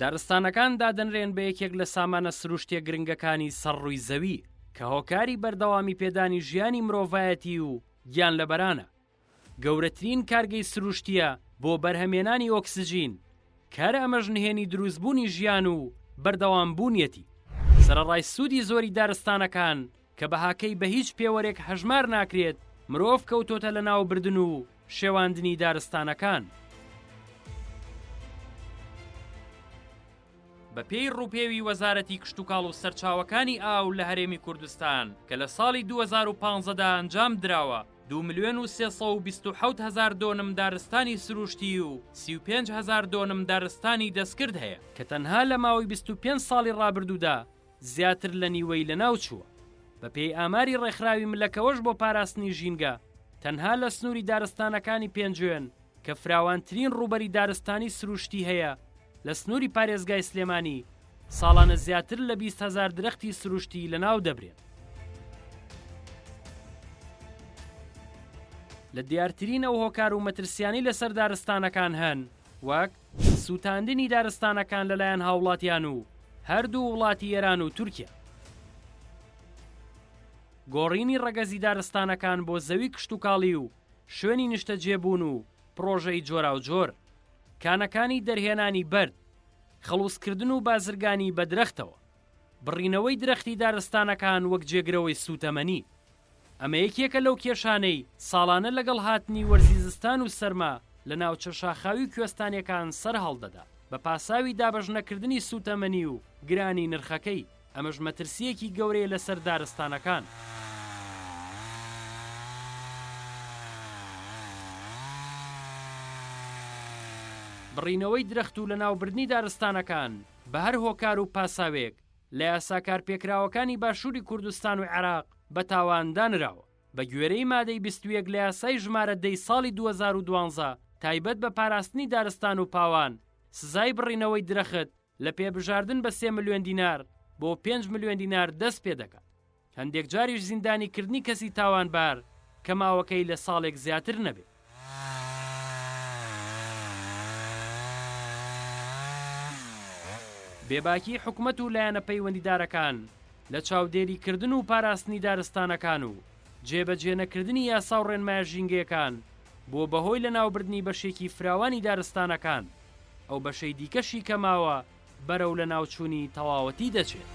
دارستانەکان دادەنرێن بە یەکێک لە سامانە سروشتیە گرنگەکانی سەر ڕووی زەوی، کە هۆکاری بەردەوامی پێدانی ژیانی مرۆڤایەتی و گیانلەبەرانە. گەورەترین کارگەی سروشتیە بۆ بەرهەمێنانی ئۆکسجین، کە هەر ئەمەش نهێنی دروستبوونی ژیان و بەردەوام بوونیەتی. سەرەڕای سوودی زۆری دارستانەکان کە بەهاکەی بە هیچ پێوەرێک هەژمار ناکرێت، مرۆڤ کەوتۆتە لەناوبردن و شێواندنی دارستانەکان. بە پێی ڕووپێوی وەزارەتی کشتوکاڵ و سەرچاوەکانی ئاو لە هەرێمی کوردستان کە لە ساڵی 2015 دا ئەنجام دراوە، دوو ملیۆن و 327 هەزار دۆنم دارستانی سروشتی و 35 هەزار دۆنم دارستانی دەستکرد هەیە، کە تەنها لە ماوەی 25 ساڵی ڕابردوودا زیاتر لە نیوەی لەناوچووە. بەپێی ئاماری ڕێکخراوی ملەکەوەش بۆ پاراستنی ژینگە، تەنها لە سنووری دارستانەکانی پێنجوێن کە فراوانترین ڕووبەری دارستانی سروشتی هەیە لە سنووری پارێزگای سلێمانی، ساڵانە زیاتر لە 20 هەزار درەختی سروشتی لەناو دەبرێن. لە دیارترین ئەو هۆکار و مەترسیانەی لەسەر دارستانەکان هەن وەک، سووتاندنی دارستانەکان لەلایەن هاوڵاتیان و هەردوو وڵاتی ئێران و تورکیا. گۆڕینی ڕەگەزی دارستانەکان بۆ زەوی کشتوکاڵی و شوێنی نیشتەجێبوون و پڕۆژەی جۆراوجۆر، کانەکانی دەرهێنانی بەرد، خەڵوزکردن و بازرگانی بە درەختەوە، بڕینەوەی درەختی دارستانەکان وەک جێگرەوەی سووتەمەنی. ئەمە یەکێکە لەو کێشانەی ساڵانە لەگەڵ هاتنی وەرزی زستان و سەرما لە ناوچە شاخاوی و کوێستانیەکان سەرهەڵدەدا بە پاساوی دابەشنەکردنی سوتەمەنی و گرانی نرخەکەی، ئەمەش مەترسییەکی گەورەیە لەسەر دارستانەکان. بڕینەوەی درەخت و لەناوبردنی دارستانەکان بە هەر هۆکار و پاساوێک لە یاسا کارپێکراوەکانی باشووری کوردستان و عێراق بە تاوان دانراوە. بە گوێرەی مادەی 21 لە یاسای ژمارە دەی ساڵی 2012 تایبەت بە پاراستنی دارستان و پاوان، سزای بڕینەوەی درەخت لە پێبژاردن بە سێ ملیۆن دینار بۆ پێنج ملیۆن دینار دەست پێدەکات. هەندێک جاریش زیندانیکردنی کەسی تاوانبار کە ماوەکەی لە ساڵێک زیاتر نەبێت. بێباکی حکومەت و لایەنە پەیوەندیدارەکان لە چاودێریکردن و پاراستنی دارستانەکان و جێبەجێنەکردنی یاسا و ڕێنمایە ژینگەیەکان بووە بەهۆی لەناوبردنی بەشێکی فراوانی دارستانەکان، ئەو بەشەی دیکەشی کە ماوە بەرەو لەناوچوونی تەواوەتی دەچێت.